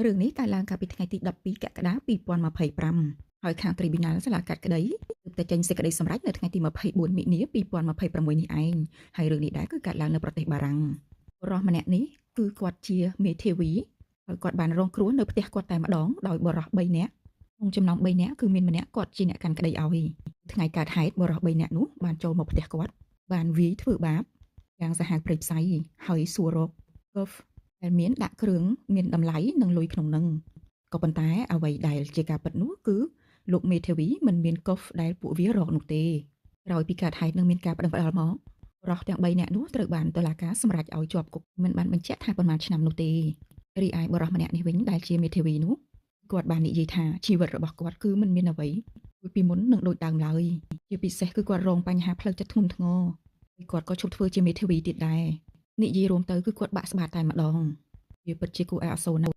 រឿងនេះកើតឡើងកាលពីថ្ងៃទី12កក្កដា2025ហើយខាង Tribunal សាលាកាត់ក្តីទើបតែចេញសេចក្តីសម្រេចនៅថ្ងៃទី24មិនិនា2026នេះឯងហើយរឿងនេះដែរគឺកើតឡើងនៅប្រទេសបារាំងបុរសម្នាក់នេះគឺគាត់ជាមេធាវីហើយគាត់បានរងគ្រោះនៅផ្ទះគាត់តែម្ដងដោយបុរស3នាក់ក្នុងចំណោម3នាក់គឺមានម្នាក់គាត់ជាអ្នកកាន់ក្តីឲ្យថ្ងៃកើតហេតុបុរស3នាក់នោះបានចូលមកផ្ទះគាត់បានវាយធ្វើបាបយ៉ាងសាហាវព្រៃផ្សៃហើយសួររកកូហ្វដែលមានដាក់គ្រឿងមានតម្លៃនិងលុយក្នុងនឹងក៏ប៉ុន្តែអ្វីដែលជាការពិតនោះគឺលោកមេធាវីមិនមានកូហ្វដែលពួកវារកនោះទេក្រោយពីកើតហេតុនឹងមានការប្តឹងផ្តល់មកបុរសទាំង3នាក់នោះត្រូវបានតុលាការសម្រេចឲ្យជាប់គុកមិនបានបញ្ជាក់ថាប៉ុន្មានឆ្នាំនោះទេរីឯបុរសម្នាក់នេះវិញដែលជាមេធាវីនោះគាត់បាននិយាយថាជីវិតរបស់គាត់គឺមិនមានអ្វីដូចពីមុននឹងដូចដើមឡើយជាពិសេសគឺគាត់រងបញ្ហាផ្លូវចិត្តធ្ងន់ធ្ងរហើយគាត់ក៏ឈប់ធ្វើជាមេធាវីទៀតដែរនិយាយរួមទៅគឺគាត់បាក់ស្បាតតែម្ដងវាពិតជាគួរឲ្យអសូរណាស់។